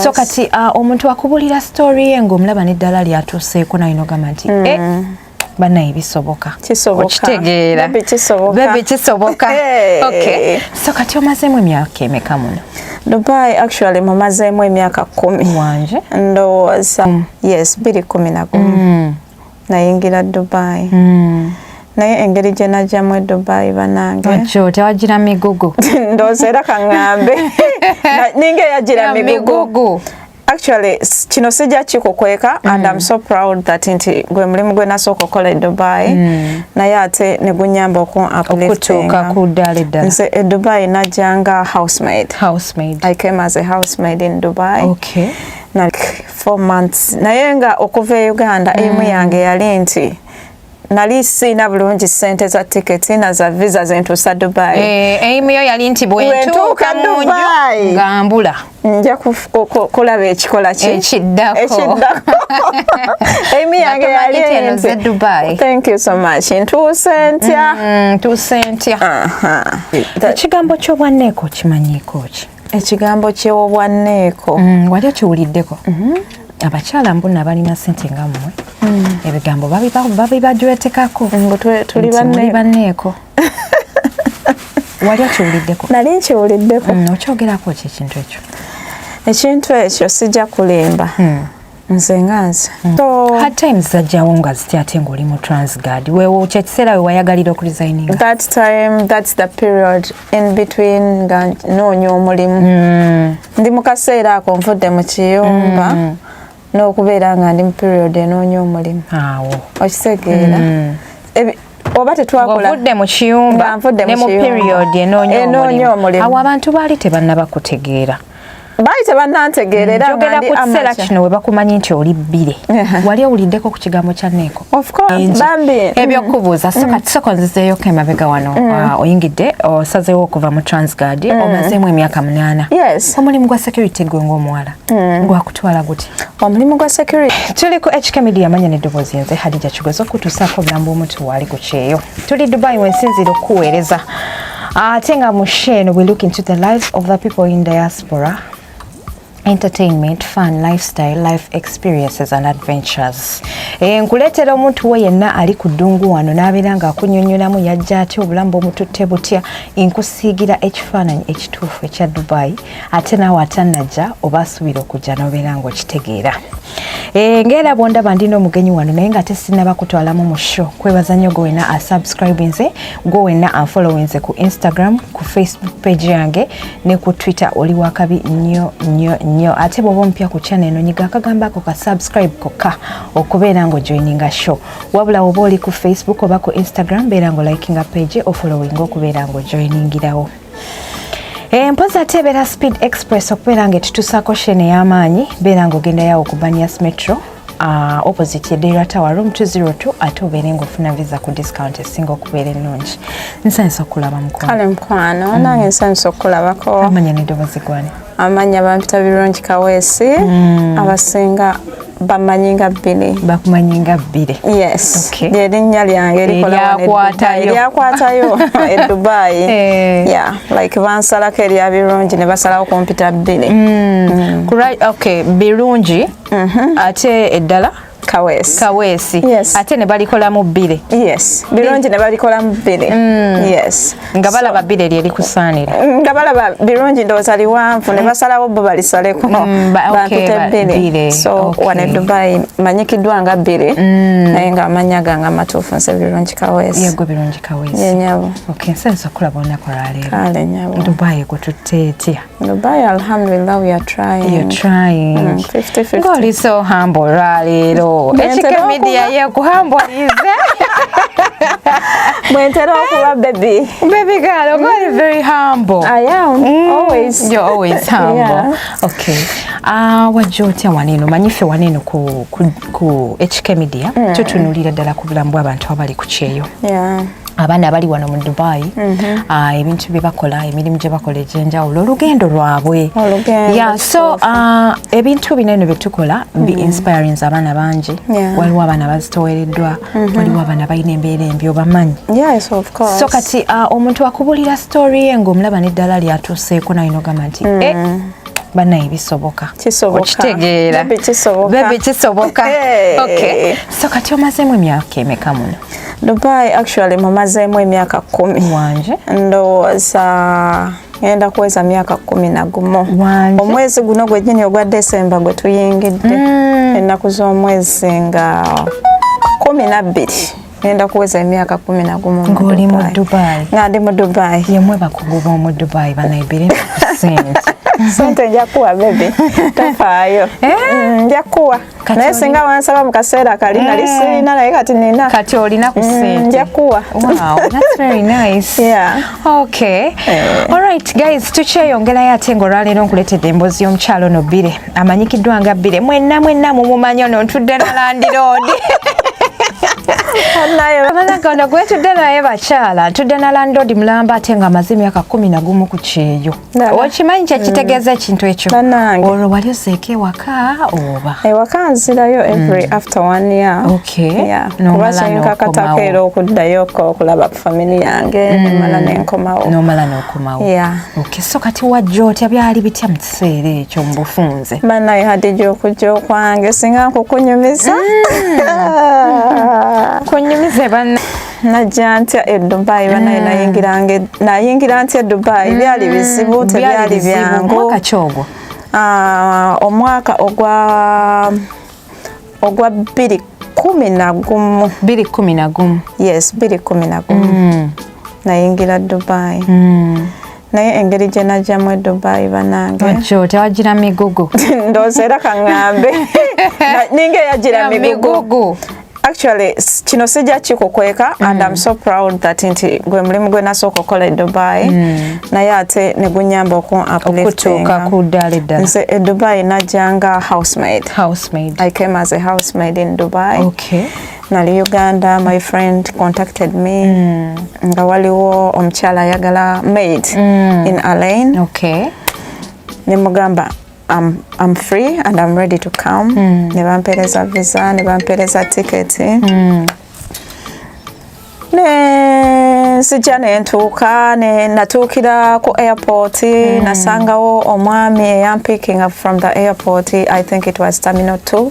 So kati omuntu akubulira story ye ng'omulaba n'eddala lyatuuseeko, naye nogamba nti eh, bannaye, bisoboka. Kisoboka. Okitegeera? Baby, kisoboka. Baby, kisoboka. Hey. Okay, so kati omazeemu emyaka emeka muno? Dubai actually mumazeemu emyaka 10. Wanje? Ndowooza yes, 2011 nayingira Dubai, naye engeri gye najjamu e Dubai, banange. Otyo tewagira migugu? Ndowooza era kaŋŋambe ninga eyagira migugu. Migugu. Actually kino sijja kikukweka and I'm so proud that nti gwe mulimu gwe nasooka okukola e Dubai, naye ate ne gunyamba okutuuka ku ddaala eddala. Nze e Dubai najja nga housemaid. Housemaid. I came as a housemaid in Dubai like 4 months, naye nga okuva e Uganda aim yange yali nti nali siina bulungi ssente za tiketi na za visa zentuusa Dubai. Eh, aim yo yali nti bwentuuka Bwentuuka mu nju Dubai. nga mbula. Nja kulaba ekikola ki Ekiddako. Ekiddako. Aim yange Nga tomanyi yali nti eno nti ze Dubai. Thank you so much, ntuuse ntya. Ntuuse ntya? Aha. Ekigambo ky'obwanneeko kimanyiiko ki? Ekigambo ky'obwanneeko? Wali okiwuliddeko? Abakyala mbuna balina ssente nga mmwe, ebigambo babibajwetekako Ngo tuli nti muli banne. banneeko. Wali okiwuliddeko? Nali nkiwuliddeko. Okyogerako ki ekintu ekyo? Ekintu ekyo sijja kulimba, nze nga nze. So Hard times zajjawo nga zitya ate ng'oli mu Transguard? Weewo kyekiseera we wayagalira okuresigninga? That time, that's the period in between nga noonya omulimu. Ndi mu kaseera ako nvudde mu kiyumba n'okubeera nga ndi mu period enoonya omulimu. Awo. Okitegeera? Oba tetwakola Ng'ovudde mu kiyumba Nga nvudde mu ne mu kiyumba. period enoonya Enoonya omulimu. omulimu. Awo abantu baali tebannaba kutegeera. Baali tebannantegeera era nga Njogera ndi ku kiseera amateur. kino we bakumanyi nti oli bbire. Wali owuliddeko ku kigambo kya neeko? Of course, Bingi. bambi. Ebyokubuuza. So kati soko nzizeeyoko emabega wano. Oyingidde, osazeewo okuva mu Transguard, omazeemu emyaka 8. Yes. Omulimu gwa security gwe ng'omuwala gwakutwala guti? Omulimu gwa security. Tuli ku HK Media, amanya n'eddoboozi nze Hadija Kigozi, okutuusaako obulamu bw'omuntu waali ku kyeyo. Tuli Dubai wensinziira okukuweereza, ate nga mu show eno we look into the lives of the people in diaspora, entertainment, fun, lifestyle, life experiences and adventures. Nkuleetera omuntu we yenna ali ku ddungu wano n'abeera ng'akunnyonnyolamu yajja atya, obulamu bw'omututte butya, nkusiigira ekifaananyi ekituufu ekya Dubai, ate naawe atannajja oba asuubira okujja n'obeera ng'okitegeera. Ng'era bwondaba ndina omugenyi wano, naye nga tesinnaba kutwalamu mu show, kwebaza nnyo gwe wenna asubscribinze, gwe wenna anfollowinze ku Instagram, ku Facebook page yange ne ku Twitter. Oli wakabi nnyo nnyo nnyo. Ate bw'oba omupya ku channel eno, nyiga akagambo ako ka subscribe kokka okubeera ng'ojoininga show. Wabula oba oli ku Facebook oba ku Instagram, beera ng'olikinga page, ofollowinga okubeera ng'ojoiningirawo. Mpozi ate ebeera Speed Express okubeera nga etutuusaako show eno ey'amaanyi. Beera ng'ogendayo ku Banias Metro, opposite ye Deira Tower, room 202, ate obeere ng'ofuna visa ku discount esinga okubeera ennungi. Nsanyusa okulaba, mukwano. Kale mukwano, nange nsanyusa okukulabako. Amanya n'eddoboozi gwani? Amanya bampita Birungi Kaweesi, abasinga bamanyi nga Bbiri. Bakumanyi nga Bbiri. Yes. Okay. Lyerinnya lyange erikola wano e Eryakwatayo. Dubai. Eryakwatayo e Dubai. Eh. Yeah, like bansalako erya Birungi ne basalawo kumpita Bbiri. Okay, Birungi, ate eddala? Kaweesi. Kaweesi. Yes. Ate ne balikolamu Bbiri. Yes, Birungi ne balikolamu Bbiri, yes. Nga balaba Bbiri eryo erikusaanira. Nga balaba Birungi ndowooza liwanvu ne basalawo bo balisaleko okay, bampite Bbiri, Bbiri. So wano e Dubai manyikiddwa nga Bbiri, naye nga amannya gange amatuufu nze Birungi Kaweesi. Yegwe Birungi Kaweesi? Ye nyabo. Okay, nsanyusa okulaba olunaku olwaleero. Kale nyabo. Dubai ekututte etya? Dubai, alhamdulillah, we are trying. You're trying. 50-50. Ng'oli so humble olwaleero. Bwentera HK Media okuba. yekuhambolize. Bwentera okuba, baby. Baby girl, ng'oli very humble. I am always. You're always humble. Yeah. Okay. Wajja otya wano eno? Manyi ffe wano eno ku HK Media tutunuulira ddala ku bulamu bw'abantu abali ku kyeyo. Abaana abali wano mu Dubai, ebintu bye bakola, emirimu gye bakola egy'enjawulo, olugendo lwabwe. Olugendo, Yeah, so ebintu bino eno bye tukola bi inspiring abaana bangi. Waliwo abaana bazitowereddwa, waliwo abaana balina embeera embi, obamanyi. Yes, of course. So kati omuntu akubulira story ye ng'omulaba n'eddala lyatuuseeko, naye nogamba nti eh, Banaye, bisoboka. Kisoboka. Okitegeera? Baby, kisoboka. Baby, kisoboka. Hey. Okay, so kati omazeemu emyaka emeka muno? Dubai actually mumazeemu emyaka 10. Wanje. Ndowooza ngenda kuweza myaka 11. Wanje. Omwezi guno gwennyini ogwa Desemba gwe tuyingidde, ennaku z'omwezi nga 12, ngenda kuweza emyaka 11 mu Ng'oli mu Dubai. Dubai. Nga ndi mu Dubai. Yemwe bakugu b'omu Dubai, banaibiri sente. Sente nja kuwa, baby, tofaayo. Nja kuwa. Kati Naye oli- singa wansaba mu kaseera kali nali sirina, naye kati nina. Kati olina ku sente. Nja kuwa. Wow, that's very nice. Okay. Eh. All right guys, tukyeyongerayo ate ng'olwaleero nkuleetedde emboozi y'omukyalo ono Bbire, amanyikiddwa nga Bbire. Mwenna mwenna mumumanyi ono, ntudde na landlord. Naye Amazanga ono gwetudde naye, bakyala, ntudde na landlord mulamba, ate ng'amaze emyaka 11 ku kyeyo. Ddala. Okimanyi kyekitegeeza ekintu ekyo? Bannange. Olwo wali ozeeko ewaka oba? Ewaka nzirayo every after one year. Okay. Yeah. Kuba N'omala kinkakatako n'okomawo. era okuddayoko okulaba ku family yange, nemala nenkomawo. N'omala n'okomawo. Yeah. Okay, so kati wajja otya? Byali bitya mu kiseera ekyo mu bufunze? Bannaye Hadija, okujja okwange singa nkukunyumiza. Kunyumize banna. Najja ntya e Dubai? Bannaye, nayingira ntya e Dubai? Byali bizibu, tebyali byangu. Mwaka ki ogwo? Ah, omwaka ogwa 2011. 2011. Yes, 2011 nayingira Dubai. Naye engeri gye najjamu e Dubai, banange, Wajja otya? Wagira migugu? Ndowooza era kaŋŋambe ninga eyagira migugu. Migugu. Actually, kino sijja kikukweka, and I'm so proud that nti gwe mulimu gwe nasooka okukola e Dubai, naye ate ne gunyamba oku Okutuuka ku ddaala eddala. Nze e Dubai najja nga housemaid. Housemaid. I came as a housemaid in Dubai. Nali Uganda, my friend contacted me nga waliwo omukyala ayagala maid in Al Ain. Ne mugamba I'm free and I'm ready to come. Ne bampeereza visa, ne bampeereza ticket, ne nzija ne ntuuka, ne natuukira ku airport. Nasangawo omwami eyampicking up from the airport. I think it was Terminal 2.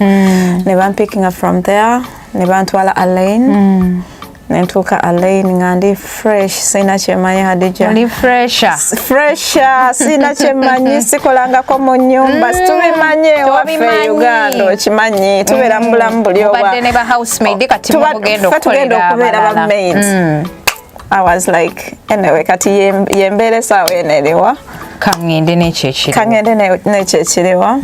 Ne bampicking up from there, ne bantwala Al Ain. Ne ntuuka Al Ain nga ndi fresh, sina kyemanyi, Hadija. Oli fresha. Fresha, sina kyemmanyi, sikolangako mu nyumba, situbimanyi ewaffe. Tobimanyi. Uganda okimanyi, tubeera mu bulamu buli obwa Obadde ne ba housemaid, kati mugenda ffe tugenda okukolera okubeera ba abalala. maid. I was like, anyway, kati yembeera esaawa eno eriwa? Kaŋŋende n'ekyo ekiriwo. Kaŋŋende n'ekyo ekiriwo.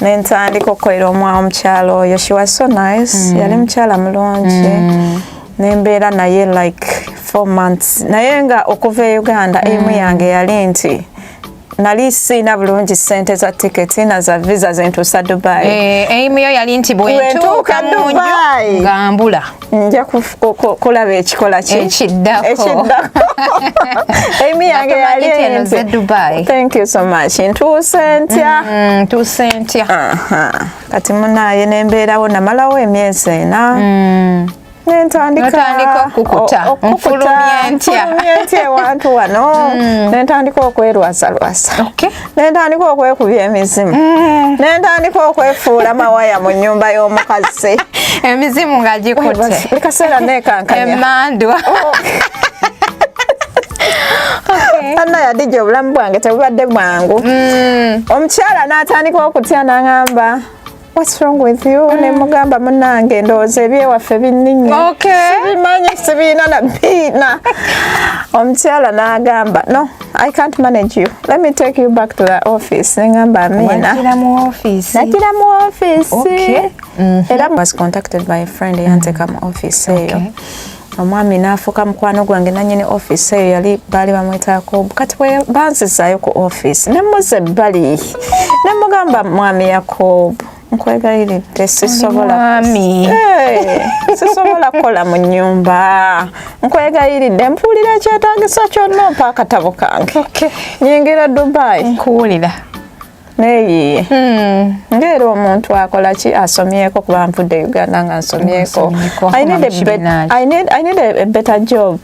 Nentandika okukolera omukyalo oyo. She was so nice, yali mukyala mulungi. Nembeera naye like 4 months, naye nga okuva e Uganda emu yange yali nti nali siina bulungi sente za tiketi na za visa zentuusa Dubai. Eh, aim yo yali nti bwentuuka Bwentuuka mu nju Dubai. nga mbula. Nja kulaba ekikola ki Ekiddako. Ekiddako. Aim yange Nga tomanyi yali nti eno nti ze Dubai. Thank you so much. Ntuuse ntya? Ntuuse ntya? Aha. Kati munaye nembeerawo, namalawo emyezi 4, nentandika Notandika okukuta. Okukuta. Nfulumye ntya? Nfulumye ntya ewantu wano? Nentandika okwerwasalwasa, nentandika okwekubya emizimu, nentandika okwefuula mawaya mu nnyumba y'omukazi. Emizimu nga gikutte. Buli kaseera nekankanya. Emandwa. Anna Yadija, obulamu bwange tebubadde bwangu. Omukyala n'atandika okutya, n'aŋŋamba, "What's wrong with you?" Ne mugamba, "Munnange, ndowooza ebyewaffe binninye. Sibimanyi, sibiina na biina." Omukyala n'agamba, "No, I can't manage you, let me take you back to the office." Neŋŋamba, "Amiina." Wagira mu office. Nagira mu office. Era was contacted by a friend eyanteeka mu office eyo. Omwami n'afuuka mukwano gwange, nanyini office eyo yali baali bamwita Yakobo. Kati bwe banzizaayo ku office, nemmuza ebbali, nemugamba, "Mwami Yakobo, nkwegayiridde, sisobola Mwami. Hey, sisobola kukola mu nnyumba. Nkwegayiridde, mpuulira ekyetaagisa kyonna, ompa akatabo kange nyingira Dubai." Nkuwulira. Neeyiye ngaera omuntu akola ki, asomyeko, kuba nvudde Uganda nga nsomyeko. Nsomyeko, I need a mu bet- I need a better job.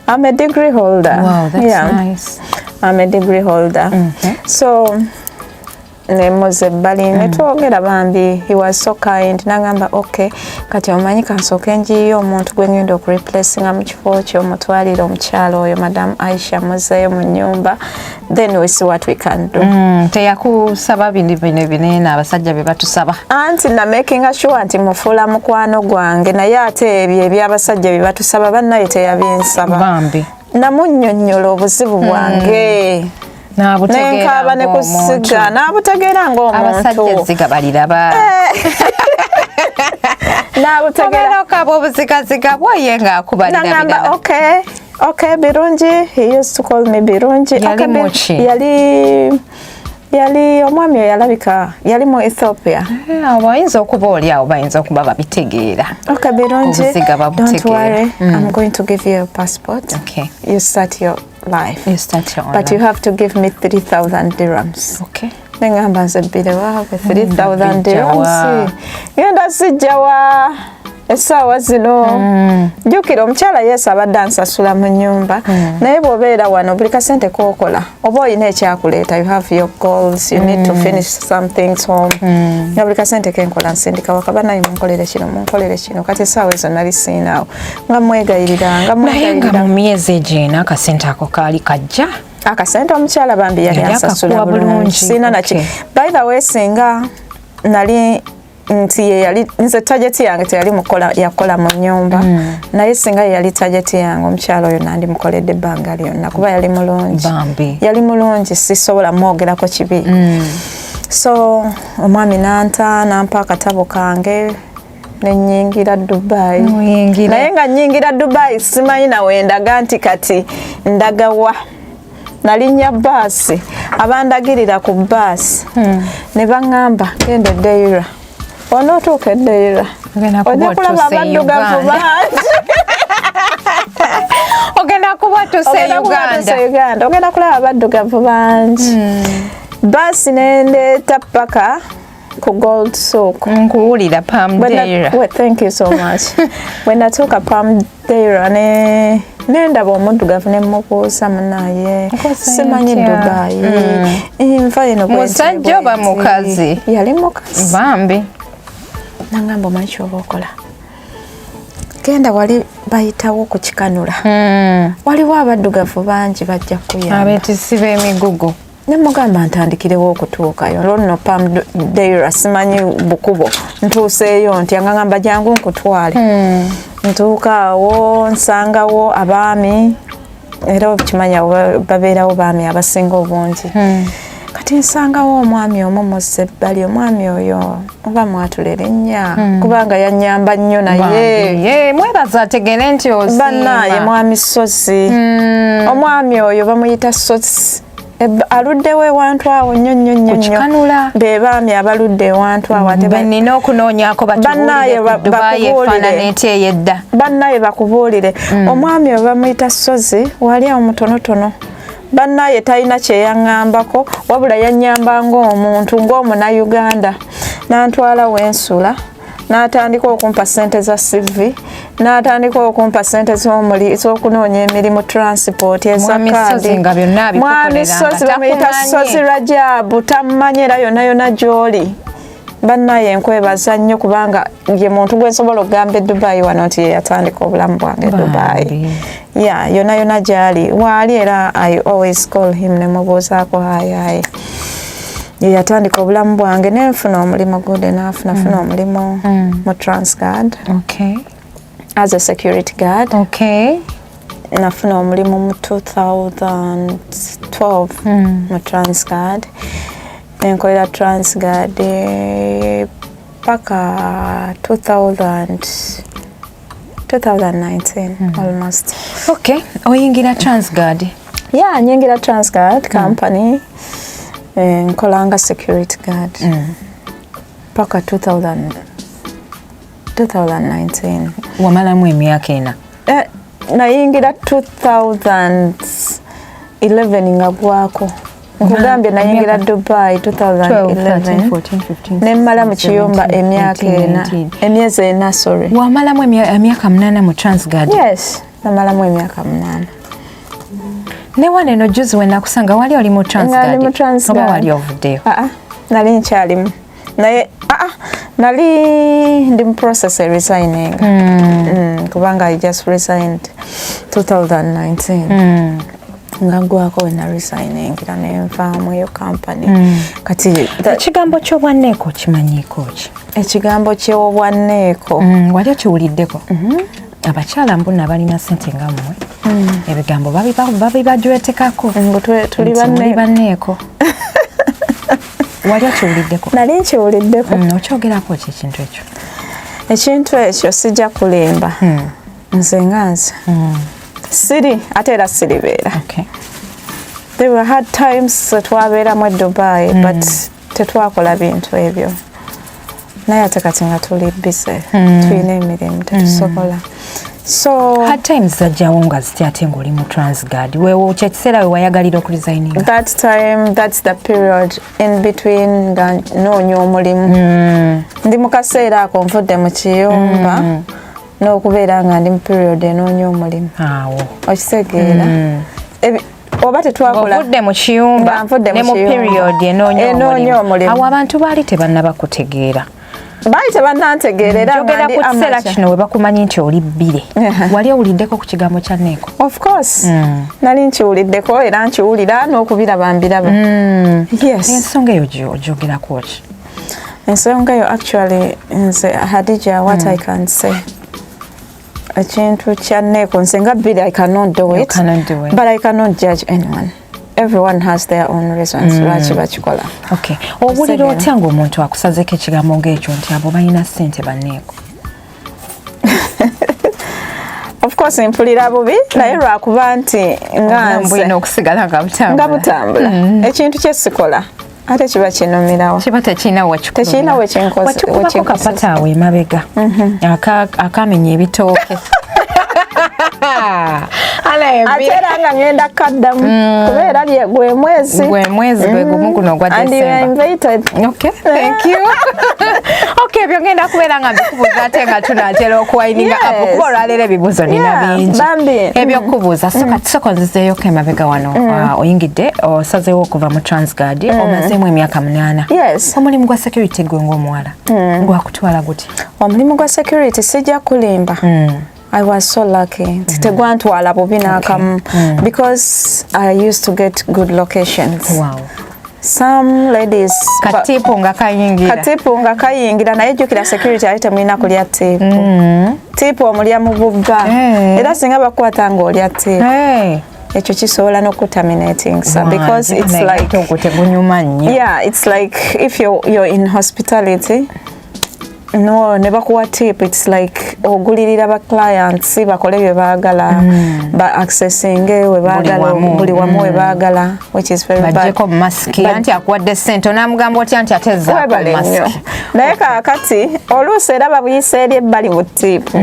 I'm a degree holder. Wow, that's Yeah. nice. I'm a degree holder. So Nemuza ebbali, netwogera. Bambi, he was so kind. Nagamba, "Okay, kati omanyi kansooke njiyo omuntu gwe ngenda okureplacinga mu kifo kyo, omutwalire omukyalo oyo, Madam Aisha, muzeeyo mu nyumba, then we see what we can do." Teyakusaba bino bino binene abasajja bye batusaba? Anti na making sure nti mufuula mukwano gwange, naye ate ebyo ebyabasajja bye batusaba, bannaye teyabinsaba. Bambi. Namunnyonnyola obuzibu bwange, N'abutegeera nenkaaba ne ng'omuntu. Kusiga n'abutegeera Abasajja ng'omuntu. ezziga baliraba. N'abutegeera. Obeera okaba obuzigaziga bwoye ng'akubalira Nangamba, birala. Okay, Birungi." He used to call me Birungi. Yali Okay, muki? Yali omwami oyo yalabika yali mu Ethiopia. Eh, abo bayinza okuba oli awo bayinza okuba babitegeera. "Okay, Birungi, Obuziga don't babutegeera. worry, I'm going to give you a passport. You start your life, You start your own but you life. have to give me 3000 dirhams." Nengamba, "Nze bbire waabwe 3000 Bijjawa. dirhams ngenda sijjawa essaawa zino?" Jjukira omukyala yesu abadde ansasula mu nnyumba, naye bw'obeera wano buli kasente kookola oba olina ekyakuleeta. You have your goals, you need to finish some things home. Nga buli kasente kenkola nsindika waka, "Banaye munkolere kino, munkolere kino." Kati essaawa ezo nali siinaawo, nga mwegayirira, nga Naye nga mwegayirira. mu myezi egyo ena akasente ako kaali kajja? Akasente omukyala bambi yali Yali ansasula akakuwa bulungi. bulungi, Siina naki. By the way, singa nali nti ye yali nze target yange teyali mukola yakola mu nyumba, naye singa ye yali target yange, omukyala oyo nandimukoledde ebbanga lyonna kuba yali mulungi. Bambi. Yali mulungi, sisobola mwogerako kibi. So omwami nanta nampa akatabo kange nenyingira Dubai. Oyingira. Naye nga nyingira Dubai simanyi nawendaga nti kati ndagawa. Nalinnya baasi, abandagirira ku baasi ne baŋŋamba, "Genda e Deira, onootuuka e Deira Ogenda kuba ojja kulaba otuuse e abaddugavu Uganda. bangi." Ogenda kuba otuuse Ogenda kuba Uganda. otuuse Uganda, ogenda kulaba abaddugavu bangi. Baasi nendeeta paka ku Gold Souk. Nkuwulira, Palm Deira. Well, thank you so much. Bwe natuuka Palm Deira ne nendaba omuddugavu ne mubuuza, "Munaye, Nkoze simanyi ntya?" Dubai, nva eno bwe nti Musajja oba bwe nti." mukazi? Yali mukazi. Bambi. Nangamba, "Omanyi kyoba okola, genda wali bayitawo ku kikanula, waliwo abaddugavu bangi, bajja kukuyamba." Abeetisi b'emigugu. Ne mugamba, "Ntandikirewo okutuukayo olwo nno Palm Deira, simanyi bukubo, ntuuseeyo ntya?" Nga ngamba, "Jangu nkutwale." Ntuuka awo nsangawo abaami, era okimanya babeerawo baami abasinga obungi. Kati nsangawo omwami omu muzza ebbali. Omwami oyo oba mwatula erinnya, kubanga yanyamba nnyo, naye Bambi. Ye, mwebaza ategere nti osiima. Bannaaye, mwami Sozi. Omwami oyo bamuyita Sozi. Aluddewo ewantu awo nnyo nnyo nnyo nnyo. Kukikanula. Be baami abaludde ewantu awo ate Benina okunoonyaako. Bannaaye batubuulire ku Dubai bakubuulire. efaanana etya ey'edda. Bannaye bakubuulire. Omwami oyo bamuyita Sozi, wali awo mutonotono. Bannaye talina kyeyaŋŋambako, wabula yannyamba ng'omuntu, ng'omunayuganda, n'antwala wensula, n'atandika okumpa ssente za CV, n'atandika okumpa ssente z'okunoonya emirimu, transport, eza Mwami kaadi. Sozi nga byonna abikukolera Mwami nga Sozi bamuyita takumanyi. Sozi Rajabu, tammanyi. Era yonna yonna gy'oli, bannaye nkwebaza nnyo, kubanga ye muntu gwe nsobola okugamba e Dubai wano nti ye yatandika obulamu bwange e Dubai. Bambi. Ya, yonna yonna gyali waali, era I always call him ne mubuuzaako hi hi. Ye yatandika obulamu bwange nenfuna omulimu gude nafunafuna omulimu mu Transguard as a security guard. Nafuna omulimu mu 2012 mu Transguard, nenkolera Transguard paka 2000 2019 almost. Okay, oyingira Transguard. Yeah, nyingira Transguard company, nkolanga security guard paka 2000 2019. Wamalamu emyaka 4? Nayingira 2011 nga gwako nkugambye nayingira Dubai 2011, nemmala mu kiyumba emyaka 4, emyezi 4, sorry. Wamalamu emyaka 8 mu Transguard? Yes, namalamu emyaka 8. Ne wano eno juzi we nakusanga wali oli mu Nga ndi mu Transguard Transguard. oba wali ovuddeyo? Ah, ah. Nali nkyalimu, naye nali ndi mu process e resigning, kubanga I just resigned 2019, nga ggwako we na resigningira nenvaamu eyo company. Kati Ekigambo ky'obwanneeko kimanyiiko ki? Ekigambo ky'obwanneeko? Wali okiwuliddeko? Abakyala mbuna balina sente nga mmwe, ebigambo babibajwetekako Ngo tuli nti muli banneeko. Banneeko. Wali okiwuliddeko? Nali nkiwuliddeko. Okyogerako ki ekintu ekyo? Ekintu ekyo sijja kulimba, nze nga nze siri, ate era siribeera. There were hard times twabeeramu e Dubai, but tetwakola bintu ebyo, naye ate kati nga tuli busy, tulina emirimu, tetusobola, so Hard times zajjawo nga zitya ate ng'oli mu Transguard? Weewo kyekiseera we wayagalira okuresigninga? That time, that's the period in between nga noonya omulimu. Ndi mu kaseera ako nvudde mu kiyumba n'okubeera nga ndi mu period enoonya omulimu. Awo. Okitegeera? Oba tetwakola Ovudde mu kiyumba Nga nvudde ne mu mu kiyumba. period enoonya Enoonya omulimu. omulimu. Awo abantu baali tebannaba kutegeera. Baali tebannantegeera era nga Njogera ndi ku kiseera amateur. kino we bakumanyi nti oli bbire. Wali owuliddeko ku kigambo kya neeko? Of course, nali nkiwuliddeko era nkiwulira n'okubiraba mbiraba, yes. Ensonga eyo ogyogerako ki? Ensonga eyo, actually nze Hadija, what I can say, ekintu kya neeko, nze nga bbiri, I cannot do You it, cannot do it. but I cannot judge anyone. Everyone has their own reasons lwaki bakikola. Okay, owulira Otegeera. otya ng'omuntu akusazeko ekigambo ng'ekyo nti abo balina ssente banneeko? Of course mpulira bubi, naye lwakuba nti nga nze Bulina okusigala nga butambula. Nga butambula. Ekintu kyesikola ate kiba kinumirawo. Kiba tekirina. Tekirina Wakikubako wekinkozesa. Kapata awo emabega akamenya ebitooke. Ate era nga ngenda kaddamu kubeera gwe mwezi. Gwe mwezi gwe gumu guno ogwa And you are December. invited. Okay, thank you. Okay, ebyo ngenda kubeera nga mbikubuuza ate nga tunaatera okuwindinga up, kuba olwaleero ebibuuzo nina bingi bambi. ebyokubuuza. So kati sooka nzizeeyoko emabega wano. Oyingidde, osazeewo okuva mu Transguard, omazeemu emyaka 8. Yes. Omulimu gwa security gwe ng'omuwala gwakutwala guti? Omulimu gwa security, sijja kulimba, I was so lucky nti tegwantwala bubi n'akamu, because I used to get good locations. Some ladies Ka tip nga kayingira. Ka tip nga kayingira, naye jjukira security ate temulina kulya tip. Tip omulya mu bubba. Era singa bakukwata ng'olya tip, ekyo kisobola n'okuterminatingsa, because it's like ogwo tegunyuma nnyo. Yeah, it's like if you're in hospitality, no, ne bakuwa tip, it's like ogulirira ba clients bakole bye baagala, ba accessinge we baagala. Wamu. Buli wamu we baagala, which is very bad. Bajjeko masiki, anti akuwadde ssente onaamugamba otya nti ate zaako Webale nnyo. masiki? Naye kaakati oluusi era babuyisa eri ebbali mu tip.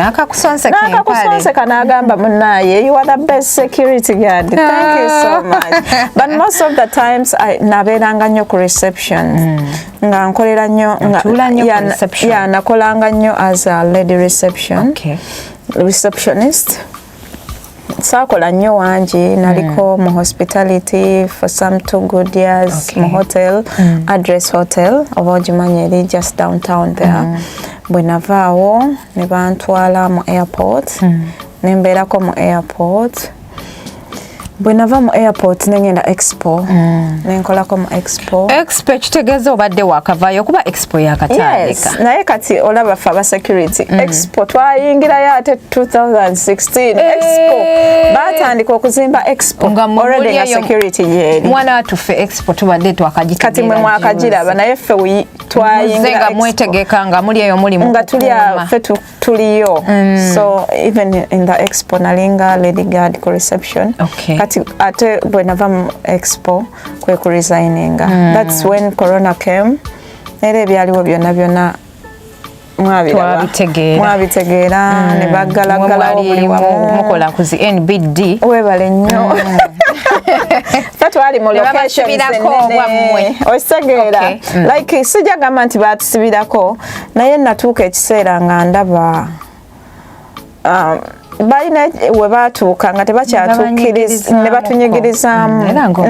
Akakusonseka empale. N'akakusonseka n'agamba, "Munaaye, you are the best security guard, thank you so much." But most of the times nabeeranga nnyo ku reception, nga nkolera nnyo Otuula nnyo ku yeah, reception. Yeah, nakolanga nnyo as a lady reception receptionist. Saakola nnyo wangi, naliko mu hospitality for some 2 good years, mu hotel, Address Hotel, oba ogimanyi, eri just downtown there. Bwe navaawo ne bantwala mu airport, ne mbeerako mu airport. Bwe nava mu airport ne ngenda Expo, ne nkolako mu Expo. Expo ekitegeeza obadde wakavaayo, kuba Expo yakatandika. Yes, naye kati olaba ffe aba security, Expo twayingirayo ate 2016. Expo batandika okuzimba Expo Nga mwe already muli nga eyo- security gyeri. Mwana watuffe Expo tubadde twakagitegeera. Kati mwe mwakagiraba, naye ffe twayingira Muze nga Expo. mwetegeka nga muli eyo muli mu Nga tuli kukuuma. ffe tuliyo. So even in the Expo nalinga lady guard ku reception. Kati ate bwe nava mu Expo kwe ku resigninga. That's when corona came, era ebyaliwo byonna byonna mwabiraba. Twabitegeera. Mwabitegeera ne baggalagalawo buli wamu. Mukola ku zi NBD. Webale nnyo. Ffe twali mu Ne locations babasibirako obwammwe. ennene, okitegeera? Like sijja gamba nti batusibirako, naye natuuka ekiseera nga ndaba Balina we baatuuka nga tebakyatukkiriza ne batunyigirizaamu.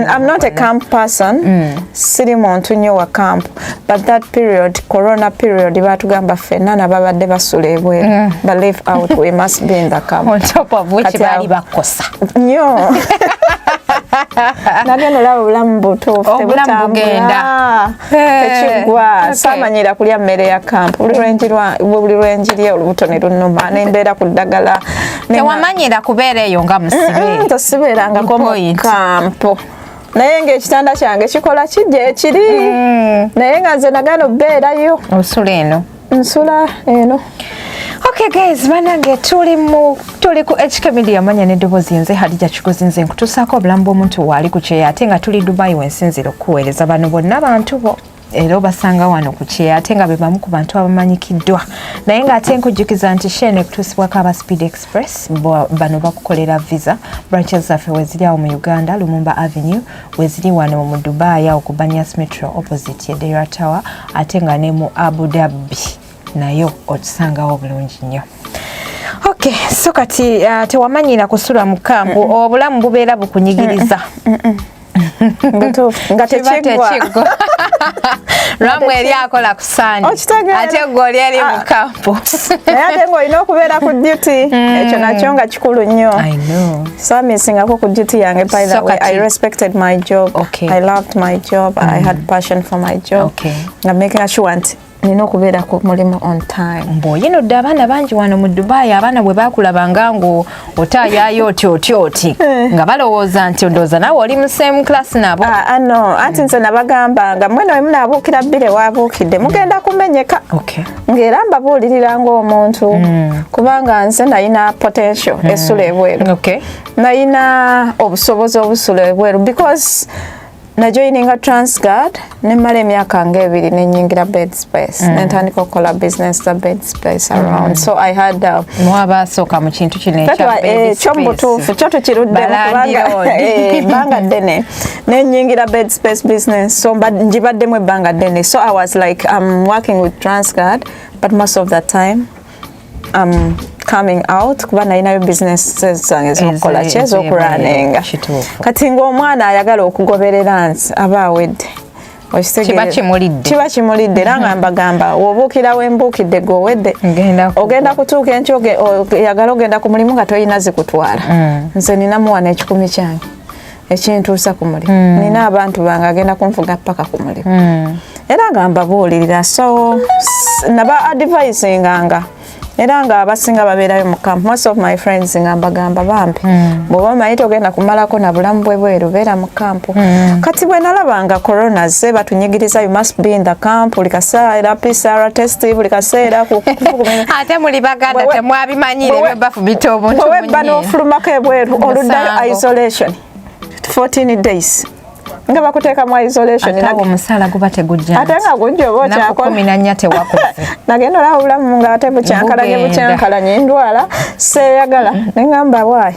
I'm not a camp person, siri muntu nnyo wa camp, but that period, corona period, batugamba ffenna nababadde basula ebweru, but live out, we must be in the camp. On top of which baali bakosa. Nnyo. Nagenda olaba obulamu butuufu tebutambula, tekiggwa. Saamanyira kulya mmere ya camp. Buli lwenjirya olubuto ne lunnuma, nembeera ku ddagala. Tewamanyira kubeera eyo nga musibe. Tosibeerangako mu camp, naye ng'ekitanda kyange kikola kijja ekiri, naye nga nze nagana obeerayo. Osula eno. Nsula eno. Okay guys, banange, tuli ku HK Media, manya n'eddoboozi nze Hadija Kigozi. Nze nkutuusaako obulamu bw'omuntu waali ku kyeyo, ate nga tuli Dubai wensinzira okuweereza. Bano bonna bantu bo era obasanga wano ku kyeyo, ate nga be bamu ku bantu abamanyikiddwa. Naye ng'ate nkujjukiza nti show eno ekutuusibwako aba Speed Express. Bano bakukolera visa. Branches zaffe weziri awo mu Uganda, Lumumba Avenue, weziri wano mu Dubai awo ku Banias Metro, opposite ye Deira Tower, ate nga ne mu Abu Dhabi nayo otusangawo bulungi nnyo. Okay, so kati tewamanyira kusula mu camp, obulamu bubeera bukunyigiriza. Butuufu nga tekiggwa. Lwamu eri akola ku Sande, ate gwe oli eri mu camp. Naye ate ng'olina okubeera ku duty, ekyo nakyo nga kikulu nnyo. Saamisingako ku duty yange. By the way, I respected my job. I loved my job. I had passion for my job, nga making sure nti nina okubeera ku mulimu on time. Mbw'oyinudde abaana bangi wano mu Dubai, abaana bwe bakulabanga ngo otaayayo oti oti oti, nga balowooza nti ndowooza naawe oli mu same class nabo. Ah, no, anti nze nabagamba nga mwene we munaabuukira bbiri waabuukidde mugenda kumenyeka. Ng'era mbabuulirira ng'omuntu, kubanga nze nalina potential esula ebweru. Nalina obusobozi obusula ebweru because najoininga Transguard nemala emyaka nga 2, nenyingira bed space, nentandika okukola business za bed space around. So I had Mwabasooka mu kintu kino. Ekyo mubutuufu kyo tukiruddemu kubanga ebbanga ddene nenyingira bed space business, so ngibaddemu ebbanga ddene. So I was like, I'm working with Transguard, but most of the time I'm coming out kuba nalinayo business zange zokukola ki, ezokurunninga. Kati ng'omwana ayagala okugoberera nti aba awedde. Kiba kimulidde. Kiba kimulidde. Era nga mbagamba, wobuukira wembuukidde gweowedde, ogenda kutuuka enkyo oyagala ogenda ku mulimu nga tolina zikutwala. Nze ninamuwana 100 kyange ekintuusa ku mulimu, nina abantu bange agenda kunfuga paka ku mulimu. Era nga mbabuulirira, so naba advisinganga, era nga abasinga babeerayo mu camp. Most of my friends nga mbagamba, bambi, bw'oba omanyi togenda kumalako na bulamu bwe bweru, beera mu camp. Kati bwe nalabanga corona ze batunyigiriza, you must be in the camp buli kaseera, PCR test buli kaseera. Ate muli Baganda, temwabimanyire bebafubita obuntu. Bwewebba n'ofulumako ebweru, oluddayo isolation 14 days, nga bakuteeka mu isolation. Ate omusaala guba tegujja. Ate nga gujja oba okyakola. 14 tewakoze. Nagenda olaba obulamu nga ate bukyankalanye, bukyankalanye, ndwala seeyagala, neŋŋamba why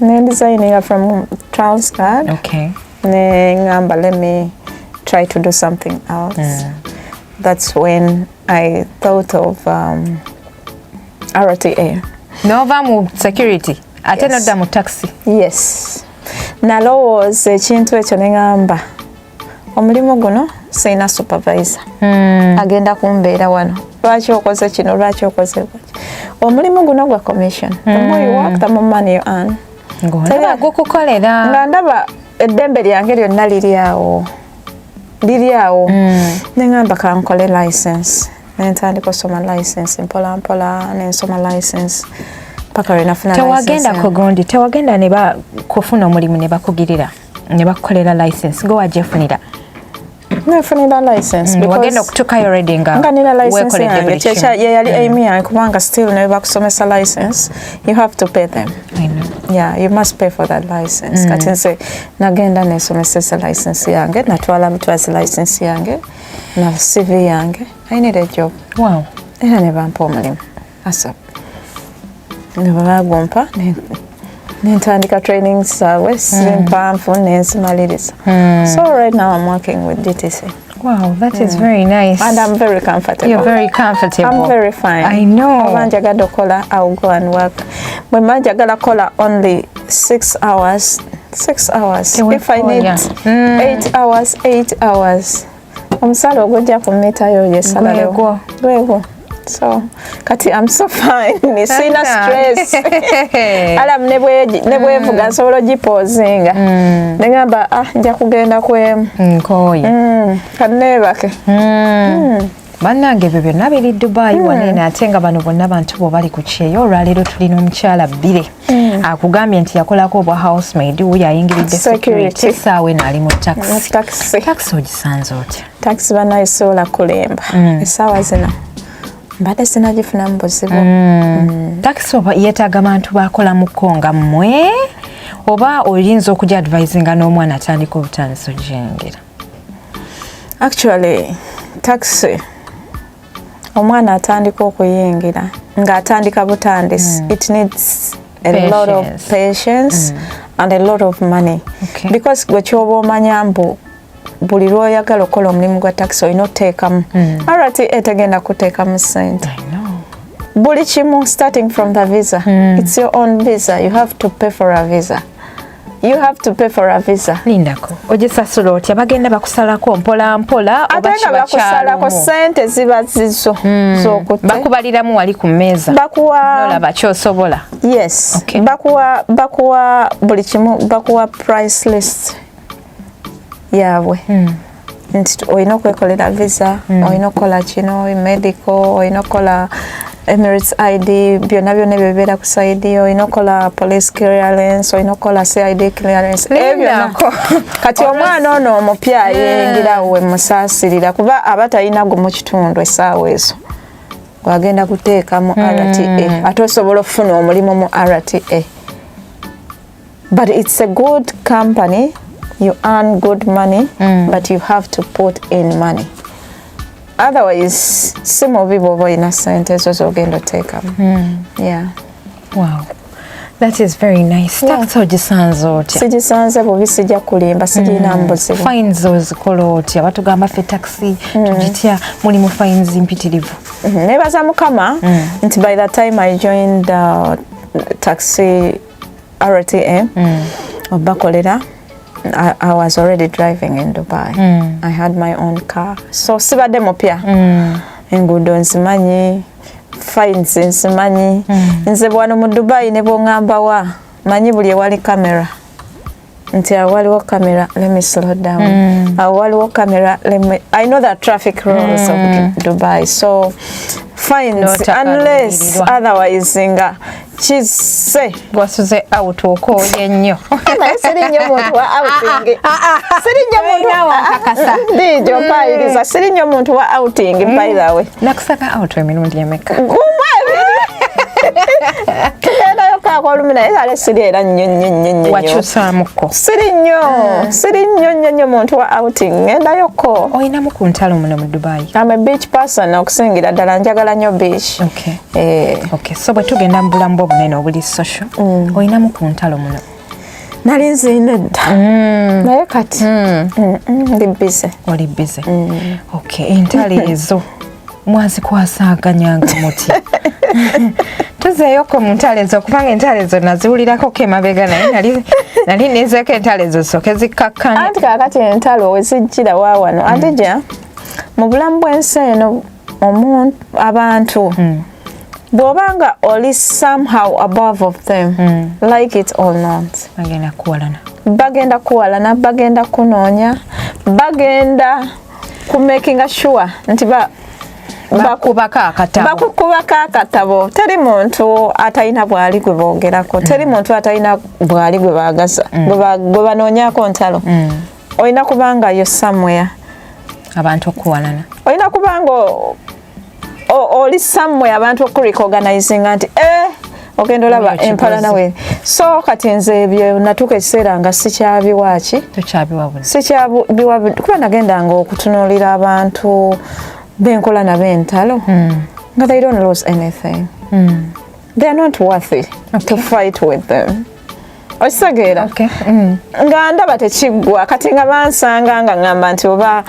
nendesigninga from Transguard, neŋŋamba let me try to do something else. That's when I thought of RTA. Nova mu security ate nodda mu taxi. Yes, nalowooza ekintu ekyo neŋŋamba omulimu guno sirina supervisor agenda kumbeera wano, lwaki okoze kino, lwaki okoze lwaki. Omulimu guno gwa commission, the more you work, the more money you earn. Ng'olaba gukukolera. Nga ndaba eddembe lyange lyonna liri awo, liri awo. Neŋŋamba kankole license, nentandika osoma license mpola mpola, nensoma license paka lwe nafuna. Tewagenda kugundi, tewagenda ne kufuna omulimu ne bakugirira ne bakukolera license, gwe wajefunira? Nefunira license. Wagenda okutuukayo already nga nga nina license yange. Ye yali aim yange, kubanga still ne bakusomesa license, you have to pay them. I know. Yeah, you must pay for that license. Kati nze nagenda nesomesesa license yange, natwala butwazi license yange na CV yange. I need a job. Era ne bampa omulimu ASAP, ne babagumpa. Nentandika training zaabwe, si mpanvu, nenzimaliriza. So right now I'm working with DTC. Wow, that is very nice. And I'm very comfortable. You're very comfortable. I'm very fine. I know. Oba njagadde okukola, I will go and work. Bwe mba njagala kola only 6 hours, 6 hours. If I need 8 hours, 8 hours. Omusala ogujja ku mita yo ye salary. Gwegwo. Gwegwo. So kati I'm so fine. Sina stress. Alarm ne bwevuga nsobola ogipausinga. Ne ngamba, "Ah, nja kugenda kwemu." Nkooye. Kanneebake. Bannange, ebyo byonna biri Dubai wanene, ate nga bano bonna bantu bo bali ku kyeyo. Olwaleero tulina omukyala Bbire, akugambye nti yakolako obwa housemaid, wuyo ayingiridde Security. security, saawa eno ali mu taxi. Taxi. Taxi ogisanze otya? Taxi banaye sobola kulimba. Essaawa zino mbadde sinagifunamu buzibu. Taxi oba yeetaaga bantu bakolamuko nga mmwe, oba oyinza okujja advisinga n'omwana atandika obutandisi ogiyingira? Actually, taxi omwana atandika okuyingira ng'atandika butandisi, it needs a lot of Patience. patience and a lot of money, because gwe kyoba omanya mbu buli lw'oyagala okukola omulimu gwa taxi olina oteekamu. RTA tegenda kuteekamu ssente. I know. Buli kimu, starting from the visa. It's your own visa. You have to pay for a visa. You have to pay for a visa. Lindako, ogisasula otya? Bagenda bakusalako mpola mpola oba Ate nga kiba bakusalako kyalumu? Sente ziba zizo zokutte. Bakubaliramu wali ku mmeeza? Bakuwa. Nolaba kyosobola? Yes. Bakuwa buli kimu, bakuwa price list yaabwe nti olina okwekolera visa, olina okukola kino, medical, olina okukola Emirates ID, byonna byonna ebyo bibeera ku side, olina okukola police clearance, olina okukola CID clearance, ebyo byonna. Lindako. Kati omwana ono omupya ayingira we musaasirira, kuba aba talina gumu kitundu essaawa ezo gwagenda kuteeka mu RTA, ate osobola okufuna omulimu mu RTA. But it's a good company, you earn good money, but you have to put in money, otherwise si mubi bw'oba olina sente ezo zogenda oteekamu, yeah. Wow, that is very nice. Taxi ogisanze otya? Sigisanze bubi, sijja kulimba, sigirinamu buzibu. Fines ozikola otya? Batugamba ffe taxi tugitya, mulimu fines mpitirivu. Nebaza Mukama nti by the time I joined taxi RTA obakolera, I was already driving in Dubai. I had my own car, so sibadde mupya. Enguudo nzimanyi, fines nzimanyi. Nze bwano mu Dubai ne bwoŋŋamba wa, manyi buli ewali kamera nti awo waliwo kamera, let me slow down. Awo waliwo kamera, let me... I know the traffic rules of Dubai, so fines, unless otherwise nga kise. Gwasuze out, okooye nnyo. Naye siri nnyo muntu wa outing, siri nnyo muntu. Ndijo mpayiriza, siri nnyo muntu wa outing, by the way. Nakusaka out emirundi emeka? Gumu, ebiri, tugendayo kaako olumi, naye ale siri era nnyo nnyo nnyo nnyo. Wakyusaamuko? Siri nnyo, siri nnyo nnyo nnyo muntu wa outing, ngendayoko. Oyinamu ku ntalo muno mu Dubai? I'm a beach person, okusingira ddala njagala nnyo beach. Okay. Eh. Okay, so bwe tugenda mu bulamu bwo obunene obuli social, oyinamu ku ntalo muno? Nali nziina edda, naye kati ndi busy. Oli busy. Okay, entalo ezo mwazikwasaganyanga muti? Tuzeeyoko mu ntalo ezo, kubanga entalo ezo naziwulirako emabega, naye nali nezeeko entalo ezo zisooke zikkakkane. Anti kaakati entalo wezijjira wa wano, Adija, mu bulamu bw'ensi eno abantu bw'obanga oli somehow above of them, like it or not, bagenda kuwalana. Bagenda kuwalana, bagenda kunoonya, bagenda kumakinga sure nti bakubako akatabo. Bakukubako akatabo. Teri muntu atalina bwali gwe boogerako, teri muntu atalina bwali gwe baagaza, gwe banoonyako ntalo. Olina kubanga yo somewhere abantu okuwalana. Olina kubanga oli somewhere abantu okurecognizinga nti eh, ogenda olaba empalana we. So kati nze ebyo natuuka ekiseera nga sikyabiwaaki. Tokyabiwa buzi. Sikyabiwa, kuba nagendanga okutunuulira abantu benkola nabo entalo nga they don't lose anything. They are not worthy to fight with them. Okitegeera? Okay. Nga ndaba tekiggwa. Kati nga bansanga nga ŋŋamba nti oba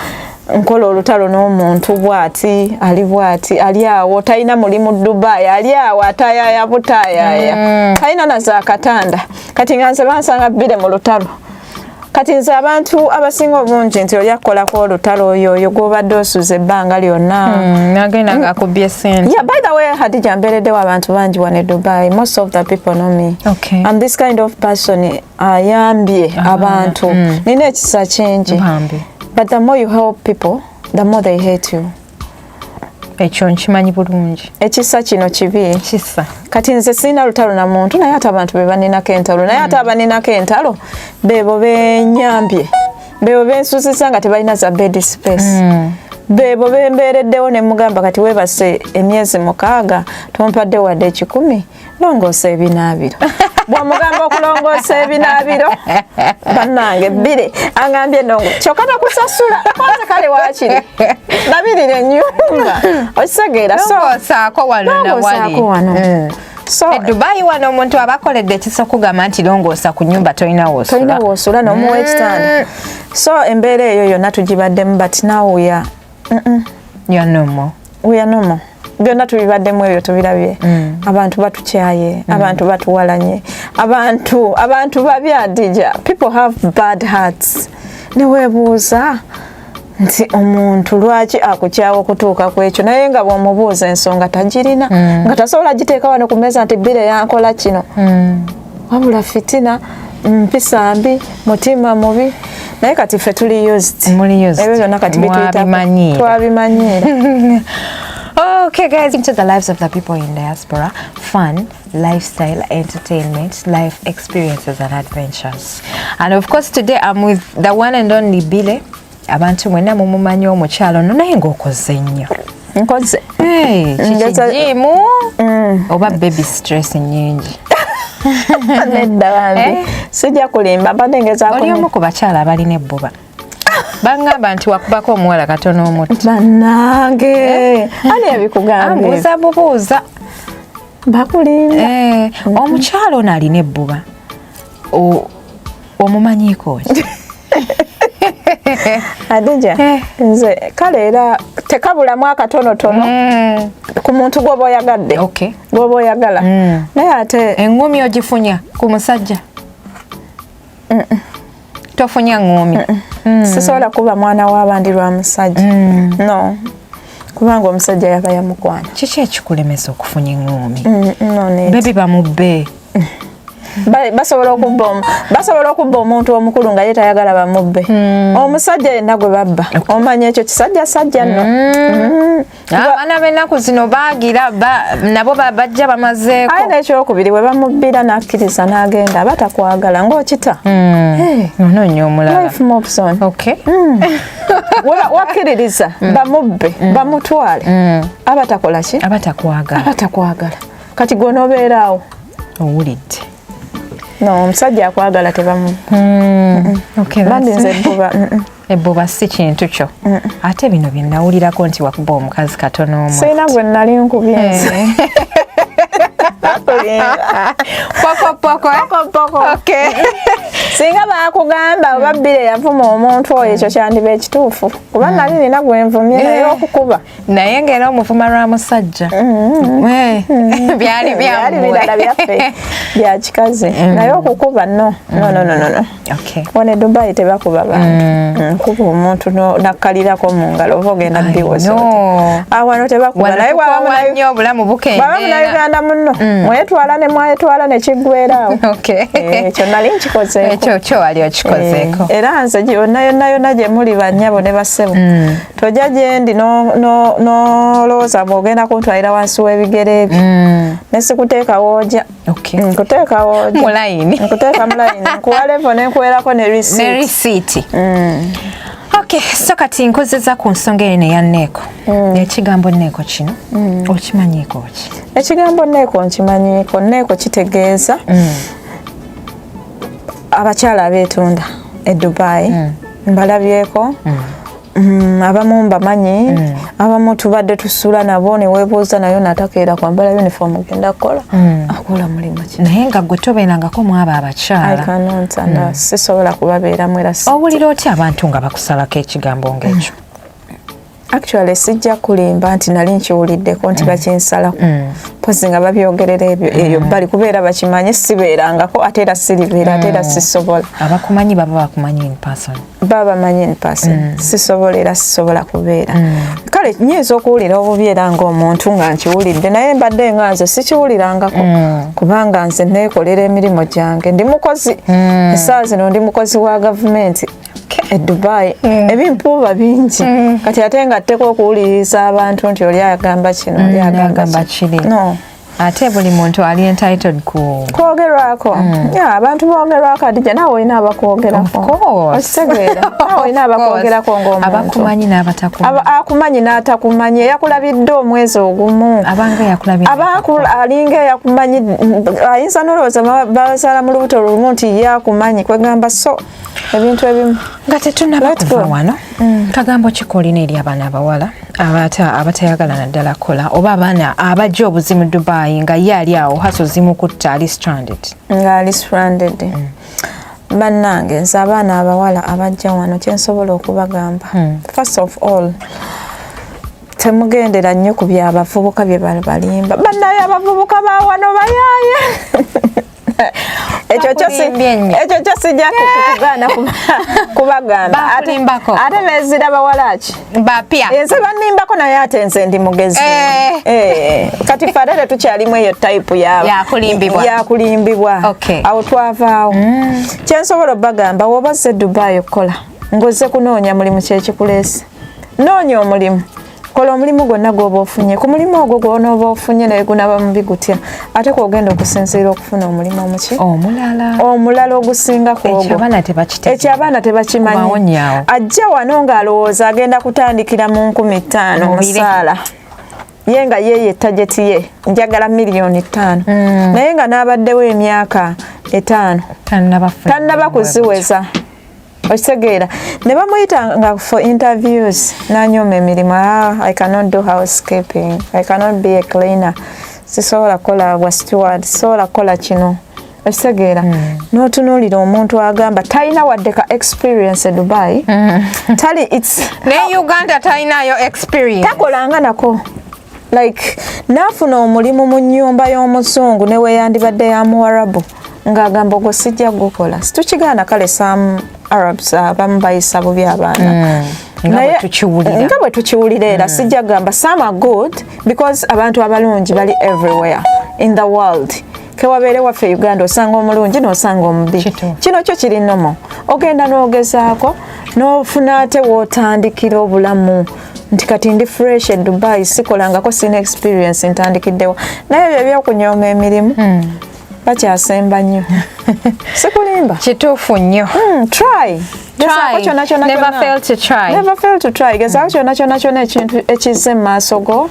nkola olutalo n'omuntu bw'ati, ali bw'ati, ali awo talina mulimu Dubai, ali awo atayaya butayaya, talina nazaakatanda. Kati nga nze bansanga bbire mu lutalo. Kati nze abantu abasinga obungi nti oli akukolako olutalo, oyo oyo gw'obadde osuza ebbanga lyonna. Nagenda nga akubye sente. Yeah, by the way, Hadija, mbeereddewo abantu bangi wano e Dubai. Most of the people know me. I'm this kind of person ayambye abantu. Nina ekisa kingi. Bambi. But the more you help people, the more they hate you. Ekyo nkimanyi bulungi. Ekisa kino kibi. Kisa. Kati nze sirina lutalo na muntu, naye ate abantu be baninako entalo, naye ate abaninako entalo beebo benyambye, beebo bensusiza nga tebalina za bed space, beebo bembeereddewo ne mugamba kati weebase emyezi 6 tompadde wadde 100, longoosa ebinaabiro. Bw'omugamba okulongoosa ebinaabiro, bannange bbiri agambye nongo, kyokka takusasula kwanza. Kale waakiri labirira ennyumba, okitegeera? So longoosaako wano nawali. Longoosaako wano. So E Dubai wano omuntu aba akoledde ekisa okugamba nti longoosa ku nyumba, tolina woosula. Tolina woosula n'omuwa ekitanda. So embeera eyo yonna tugibaddemu, but now we are You're normal. We are normal. Byonna tubibaddemu, ebyo tubirabye. Abantu batukyaye, abantu batuwalanye, abantu babi. Adija, people have bad hearts. Neweebuuza nti omuntu lwaki akukyawa okutuuka ku ekyo, naye nga bw'omubuuza ensonga tagirina, nga tasobola giteeka wano ku mmeeza nti bbire yankola kino, wabula fitina, mpisa mbi, mutima mubi. Naye kati ffe tuli used. Muli used. Ebyo byonna kati bituyitako. Mwabimanyiira. Twabimanyiira. Okay, guys, into the lives of the people in diaspora, fun, lifestyle, entertainment, life experiences, and adventures. And of course, today I'm with the one and only Bile. Abantu mwenna mumumanyi omukyalo ono, naye ng'okoze nnyo. Nkoze. Hey, kiki, gym oba baby stress nnyingi? Nedda bambi. Eh? Sijja kulimba, mbadde ngezaako. Oli omu ku bakyala abalina ebbuba. Baŋŋamba nti wakubako omuwala katono omuto. Bannange, ani yabikugambye? Ambuuza bubuuza. Bakulimba. Eh, omukyala ono alina ebbuba, omumanyiiko ki? Adija, Eh. nze kale era tekabulamu akatonotono ku muntu gw'oba oyagadde, gw'oba oyagala, naye ate Eŋŋumi ogifunya ku musajja? Tofunya ŋŋumi? Sisobola kuba mwana w'abandi lwa musajja, no, kubanga omusajja yaba yamukwana. Kiki ekikulemesa okufunya eŋŋumi? No need. Baby bamubbe. Basobola okubba omuntu omukulu nga ye tayagala bamubbe. Omusajja yenna gwe babba, omanya ekyo kisajja sajja nno. Abaana b'ennaku zino baagira nabo bajja bamazeeko. Aye n'ekyokubiri, bwe bamubbira n'akkiriza n'agenda, aba takwagala ng'okita. Hey, onoonya omulala. Life moves on. Wakkiririza bamubbe bamutwale, aba takola ki? Aba takwagala. Aba takwagala. Kati gwe onoobeeraawo? Owulidde. No, omusajja akwagala tebamu bambi. Nze ebbuba, Ebbuba si kintu kyo. Ate bino bye nawulirako nti wakuba omukazi katono omu. Sirina gwe nali nkubye nze. Poko poko, eh? Poko poko. Singa baakugamba oba bbire yavuma omuntu oyo, ekyo kyandiba ekituufu, kuba nali nina gwe nvumye, naye okukuba Naye ng'era omuvuma lwa musajja. Eh, byali byali byammwe. Birala byaffe bya kikazi, naye okukuba, no, no, no, no, no, no. Wano e Dubai tebakuba bantu. Kuba omuntu nakkalirako mu ngalo, oba ogenda biwoza. No. Wano tebakuba. Wano Naye bw'aba tukoowa nnyo, obulamu bw'aba bukendeera. Munnayuganda munno, mwetwala ne mwetwala ne kiggweeraawo. Eh, ekyo nali nkikozeeko. Ekyo kyo wali okikozeeko. Eh, era nze yonna yonna yonna gye muli, bannyabo ne bassebo, tojja gye ndi n'olowooza bw'ogenda kuntwalira wansi w'ebigere ebyo ne sikuteeka woojja. Nkuteeka woojja. Mu layini. Nkuteeka mu layini, nkuwa level ne nkuweerako ne Ne receipt. Risiiti. Okay, so kati nkozeza ku nsonga eno eya neeko. Ekigambo neeko kino okimanyiiko ki? Ekigambo neeko nkimanyiiko. Neeko kitegeeza abakyala abeetunda e Dubai. Mbalabyeko. Abamu mbamanyi, abamu tubadde tusula nabo, ne weebuuza nayo natakeera kwambala uniform genda kukola, akola mulimu ki? Naye nga gwe tobeerangako mu abo I abakyala. cannot and sisobola kubabeeramu era Owulira otya abantu nga bakusalako ekigambo ng'ekyo? Actually, sijja kulimba nti nali nkiwuliddeko nti bakinsalako, mpozi nga babyogerera ebyo eyo bali kubeera bakimanyi sibeerangako, ate era siribeera, ate era sisobola. Abakumanyi baba bakumanyi in person. Baba bamanyi in person. Sisobola era sisobola kubeera. Kale nyinza okuwulira obubi era ng'omuntu nga nkiwulidde, naye mbadde nga nze sikiwulirangako, kubanga nze neekolera emirimu gyange, ndi mukozi. Essaawa zino ndi mukozi wa gavumenti e Dubai. Ebimpuuba bingi kati, ate nga tteka okuwuliriza abantu nti oli agamba kino, oli agamba agamba kino. kiri. No. Ate buli muntu ali entitled ku Kwogerwako. Yeah, abantu boogerwako. Adija, naawe olina abakwogerako. Of course. Okitegeera, naawe olina abakwogerako ng'omuntu. Abakumanyi n'abatakumanyi. Akumanyi n'atakumanyi, eyakulabidde omwezi ogumu. Abanga yakulabye. Alinga eyakumanyi, ayinza nolowooza bazaala mu lubuto lumu nti ye akumanyi. Kwegamba so ebintu ebimu Nga tetunaba Let's kuva go. wano, kagambo kikolina eri abaana abawala abatayagala naddala kola, oba abaana abajja obuzi mu Dubai nga ye ali awo, hustle zimukutta, ali stranded? Ng'ali stranded. Bannange, nze abaana abawala abajja wano kyensobola okubagamba, first of all, temugendera nnyo ku byabavubuka bye balimba. Bannaye, abavubuka ba wano bayaaye. Ekyo kyo Bakulimbye nnyo. Ekyo kyo sijja kugaana kubagamba. Bakulimbako. Ate bezira bawala ki? Bapya. Enze bannimbako, naye ate nze ndi mugezi. Eh, kati ffe ate tetukyalimu eyo type Yakulimbibwa. Yakulimbibwa. Awo twavaawo. Kyensobola obagamba, woba ozze Dubai okukola, ng'ozze kunoonya mulimu, kyekikuleese, noonya omulimu, kola omulimu gwonna gw'oba ofunye. Ku mulimu ogwo gw'onooba ofunye, naye gunaba mubi gutya, ate kwogenda okusinziira okufuna omulimu omuki? Omulala. Omulala ogusinga ku Ekyo ogwo. abaana tebakitegeera. Ekyo abaana tebakimanyi. Kubawonyaawo. Ajja wano ng'alowooza agenda kutandikira mu 5000 Mubire. musaala, ye nga yeeye target ye njagala 5 million, naye nga n'abaddewo emyaka 5 Tannabafuna. Tannaba kuziweza. Okitegeera, ne bamuyita nga for interviews n'anyooma emirimu. "Ah, I cannot do housekeeping, I cannot be a cleaner, sisobola kukola bwa steward, sisobola kukola kino." Okitegeera, n'otunuulira omuntu agamba talina wadde ka experience e Dubai, tali its Ne Uganda talinayo experience. Takolanga nako. Like naafuna omulimu mu nnyumba y'omuzungu ne weeyandibadde ya Muwarabu, ng'agamba ogwo sijja gukola. Situkigaana, kale some Arabs abamu bayisa bubi abaana. Nga bwe tukiwulira. Nga bwe tukiwulira. Era sijja kugamba some are good, because abantu abalungi bali everywhere in the world. Kewabeere waffe Uganda, osanga omulungi n'osanga omubi. Kituufu. Kino kyo kiri nomo, ogenda n'ogezaako n'ofuna ate w'otandikira obulamu nti kati ndi fresh e Dubai, sikolangako, sina experience, ntandikiddewo. Naye ebyo ebyokunyooma emirimu bakyasemba nnyo, sikulimba. Kituufu nnyo. Try. Gezaako kyonna kyonna Never kyonna. fail to try. Never fail to try. Gezaako kyonna kyonna kyonna ekintu ekizze mu maaso go,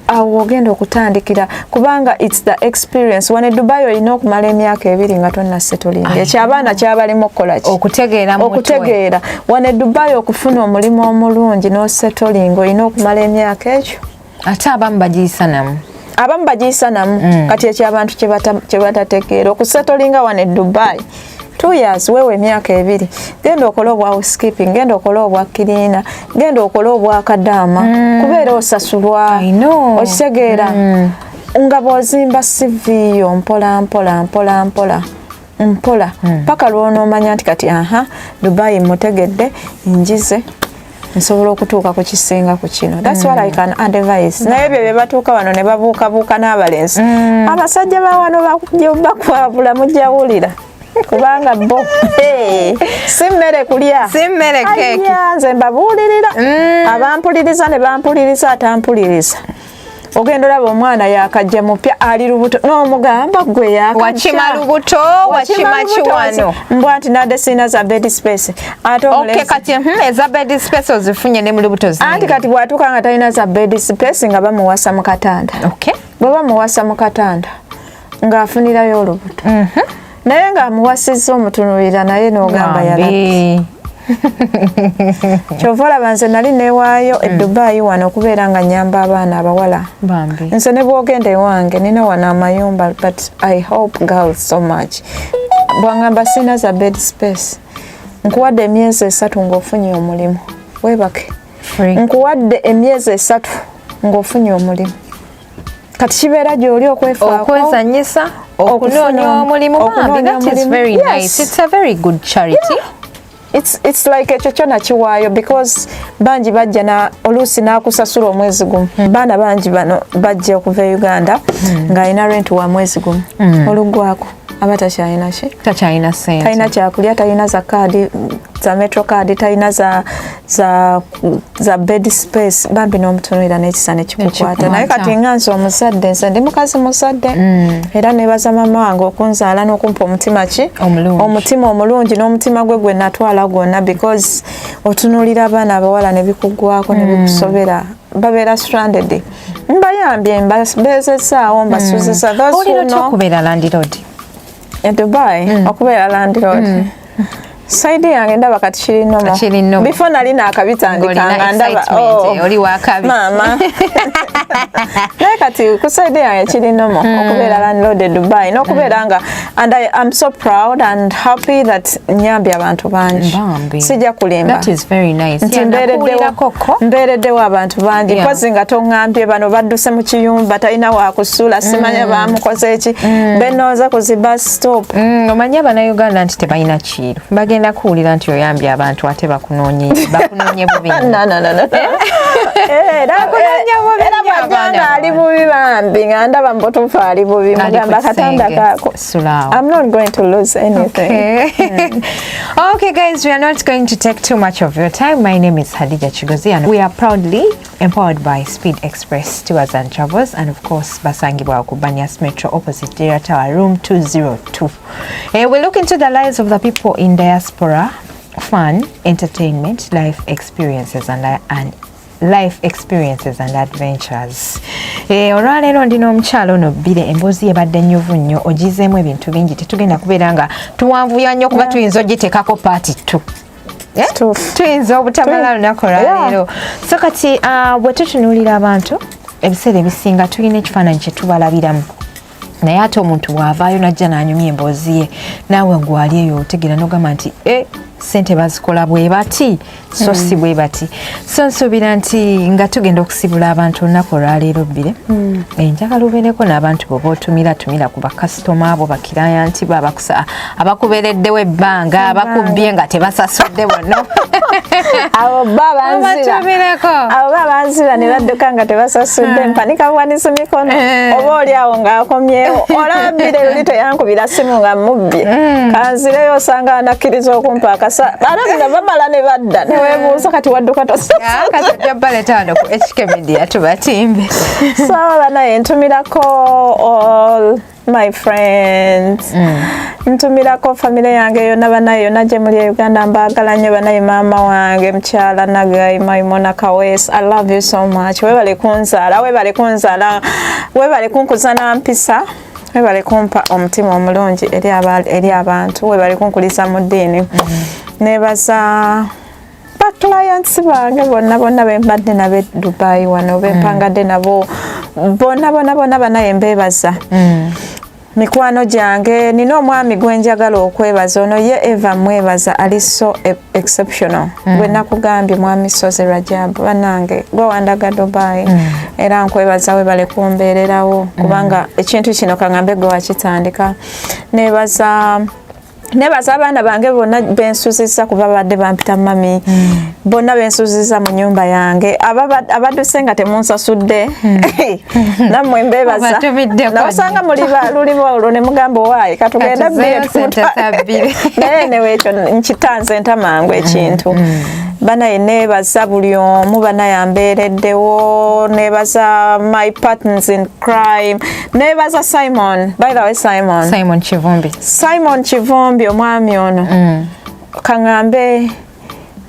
awo ogenda okutandikira, kubanga it's the experience. Wano e Dubai olina okumala emyaka 2 nga tonnasettlinga. Ekyo abaana kyabalimu okukola ki? Okutegeera mu mutwe. Okutegeera. Wano e Dubai okufuna omulimu omulungi n'osettlinga, olina okumala emyaka ekyo. Ate abamu bagiyisa namu. Abamu bagiyisa namu. Kati ekyo abantu kye batategeera, okusettlinga wano e Dubai 2 years, weewa emyaka 2, genda okole obwa housekeeping, genda okole obwa cleaner, genda okole obwa kadaama, kubeera osasulwa. I know. Okitegeera, nga bw'ozimba CV yo mpola mpola mpola mpola mpola, paka lw'onoomanya nti kati aha, Dubai mutegedde, njize, nsobola okutuuka ku kisinga ku kino. That's what I can advise. Naye ebyo bye batuuka wano ne babuukabuuka n'abalenzi, abasajja ba wano bakwabula, mujjawulira, kubanga bo, hey, si mmere kulya. Si mmere keeki. Aya, nze mbabuulirira, abampuliriza ne bampuliriza, atampuliriza. Ogenda olaba omwana yakajja mupya, ali lubuto, n'omugamba gwe yakajja. Wakima lubuto, wakima kiwano. Mbwa nti nadde sirina za bed space ate Okay, kati eza bed space ozifunye ne mu lubuto anti zingi. Kati bw'atuuka nga talina za bed space, nga bamuwasa mu katanda. Bwe bamuwasa mu katanda, ng'afunirayo olubuto, naye ng'amuwasizza omutunuulira naye n'ogamba yalabi. Bambi. Kyova olaba nze nali newaayo e Dubai wano okubeera nga nyamba abaana abawala. Nze ne bwogenda ewange, nina wano amayumba, but I help girls so much. Bwangamba sina za bed space, nkuwadde emyezi 3 ng'ofunye omulimu, weebake. Nkuwadde emyezi 3 ng'ofunye omulimu. Kati kibeera gy'oli okwefaako, okwezanyisa, okunoonya omulimu. Bambi, that is very nice. It's a very good charity. Yeah. It's like ekyo kyona kiwaayo because bangi bajja na oluusi n'akusasula omwezi gumu. Baana bangi bano bajja okuva e Uganda, ng'alina rent wa mwezi gumu. Oluggwako aba takyalina ki? Takyalina sente. Talina kyakulya, talina za kaadi za metro card, talina za bed space. Bambi n'omutunulira n'ekisa nekikukwata. Naye kati nga nze omuzadde, nze ndi mukazi muzadde. Era nebaza mama wange okunzaala n'okumpa omutima ki, omutima omulungi, n'omutima gwe gwe natwala gwonna, because otunuulira abaana abawala ne bikuggwako ne bikusobera, babeera stranded. Mbayambye, mbabeezezaawo, mbasuzisa. Olina okubeera landlord? E Dubai okubeera landlord, side yange ndaba kati kiri normal. Before nali naakabitandika nga ndaba, oh, oli wakabi. Mama, naye kati ku side yange kiri normal okubeera landlord e Dubai n'okubeera nga, and I am so proud and happy that nyambye abantu bangi. Sijja kulimba nti mbeereddewo abantu bangi. Mpozi nga toŋŋambye bano badduse mu kiyumba, talina wakusula, simanya bamukoze eki, benooza ku zi bus stop. Omanyi abannayuganda nti tebalina kiiru, bagenda kuwulira nti oyambye abantu ate bakunoonye bubi. Era bwajjanga ali bubi bambi, nga ndaba mubutuufu ali bubi, mugamba katanda kaako. I'm not going to lose anything. Okay. Okay guys, we are not going to take too much of your time. My name is Hadija Chigozi and we are proudly empowered by Speed Express Tours and Travels, and of course basangibwa ku Banias Metro, opposite Deira Tower, room 202. We look into the lives of the people in diaspora, fun, entertainment, life experiences and life experiences and adventures. Olwaleero ndi n'omukyalo ono Bbire. Emboozi ebadde nnyuvu nnyo, ogizeemu ebintu bingi. Tetugenda kubeera nga tuwanvuya nnyo kuba tuyinza ogiteekako part 2. Eh? Tuyinza obutamala lunaku olwaleero. So kati bwe tutunuulira abantu, ebiseera ebisinga tulina ekifaananyi kye tubalabiramu, naye ate omuntu bw'avaayo najja n'anyumya emboozi ye naawe, gwali eyo otegeera n'ogamba nti e sente bazikola bwe bati, so si bwe bati. So nsuubira nti nga tugenda okusibula abantu olunaku olwaleero, Bbire, njagala obeereko n'abantu bwe bootumira tumira ku bakasitoma abo, ba client bo abakubeereddewo ebbanga, abakubbye nga tebasasudde bonna. Abo ba banzira. Obatumireko. Abo ba banzira ne badduka nga tebasasudde, mpanika buwanisi mikono. Oba oli awo ng'akomyewo, olaba Bbire luli teyankubira simu nga mubbye, kanzireyo osanga anakkiriza okumpa akasa. Ate nga bamala ne badda, neweebuuza kati wadduka tosasudde. Kasajja baleeta wano ku HK Media tubatimbe. So banaye, ntumirako all my friends, ntumirako family yange yonna. Banaye, yonna gye muli e Uganda, mbaagala nnyo. Banaye, maama wange mukyala Nagai Maimona Kawes, I love you so much. Webale kunzaala, webale kunzaala, webale kunkuza na mpisa, webale kumpa omutima omulungi eri abantu, webale kunkuliza mu ddiini. Nebaza ba clients bange bonna bonna bembadde nabo e Dubai wano, bempangadde nabo bonna bonna bonna. Banaye, mbeebaza. Mikwano gyange, nina omwami gwe njagala okwebaza. Ono ye Eva mwebaza, ali so exceptional. Gwe nakugambye, mwami Soze Rajab, bannange gwe wandaga Dubai, era nkwebaza, webale kumbeererawo, kubanga ekintu kino kaŋŋambe gwe wakitandika. Nebaza abaana bange bonna bensuzizza, kuba babadde bampita mummy. Bonna bensuzizza mu nyumba yange, abadduse nga temunsasudde, nammwe mbebaza. Obatumiddeko. Nabasanga muli luliba olwo ne mugamba, owaaye katugende. Katuzeeyo sente za Bbire. Naye newe ekyo nkitanze ntamangu ekintu. Banaye, nebaza buli omu banaye ambeereddewo. Nebaza my partners in crime, nebaza Simon, by the way, Simon. Simon Kivumbi. Simon Kivumbi, omwami ono kaŋŋambe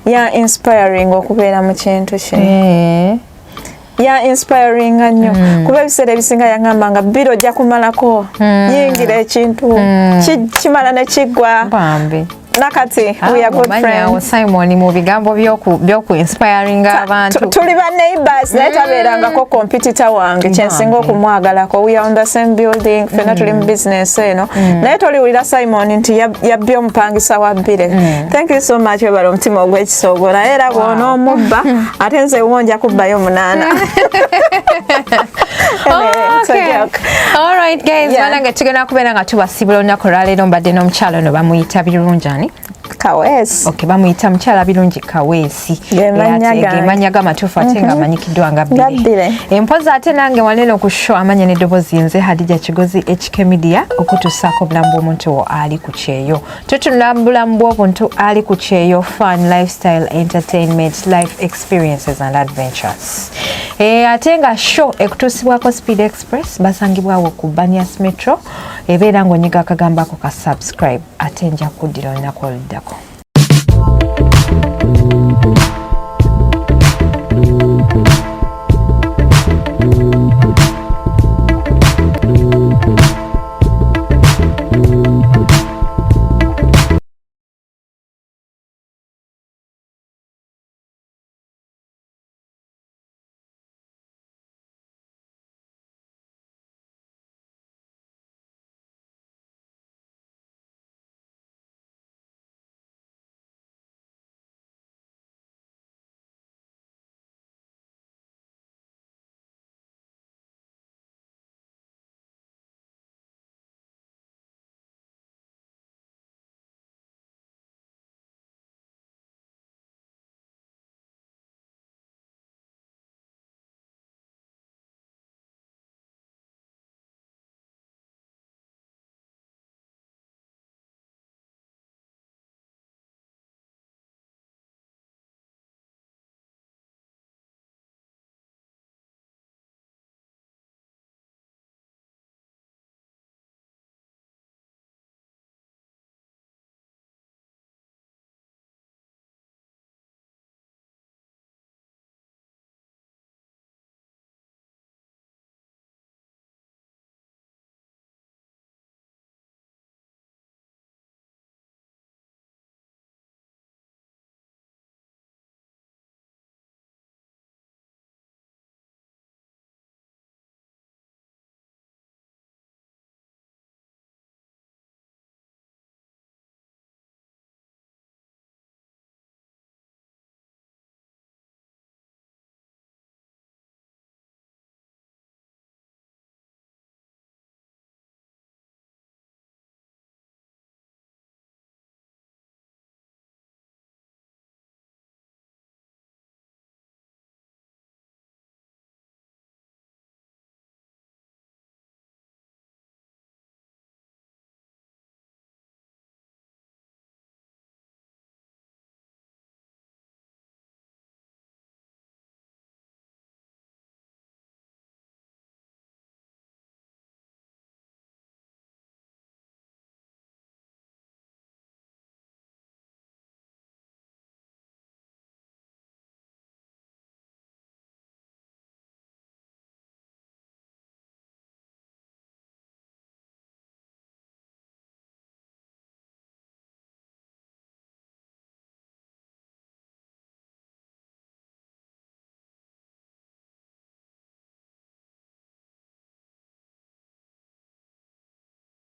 ya inspiring okubeera mu kintu kino. Ya inspiringa nnyo, kuba ebiseera ebisinga yaŋŋamba nga Bbire ojja kumalako, yingira ekintu kimala ne kiggwa. Bambi. Nakati we are good friends. Simon mu bigambo byoku inspiring abantu. Tuli ba neighbors, naye tabeerangako competitor wange, kyensinga okumwagalako. We are on the same building, ffenna tuli mu business eno, naye toliwulira Simon nti yabbye omupangisa wa Bbire. Thank you so much, webala omutima ogw'ekisoogo, naye era bw'onoomubba, ate nze wo nja kubbayo 8. Anyway, it's a joke. All right guys, banange, tugenda kubeera nga tubasibula olunaku olwaleero. Mbadde n'omukyalo ono, bamuyita Birungi ani? Kaweesi. Okay, bamuyita mukyala Birungi Kaweesi. Ge mannya gange. Ge mannya g'amatuufu, ate nga amanyikiddwa nga Nga Bbire. Bbire. Empozi ate nange wanene ku show amanya n'eddoboozi, nze Hadija Kigozi, HK Media, okutuusaako obulamu bw'omuntu wo ali ku kyeyo. Tutunula mu bulamu bw'obuntu ali ku kyeyo, fun, lifestyle, entertainment, life experiences and adventures. Ate nga show ekutuusibwako Speed Express, basangibwawo ku Banias Metro. Ebeera ng'onyiga akagambo ako ka subscribe, ate nja kuddira olunaku oluddako.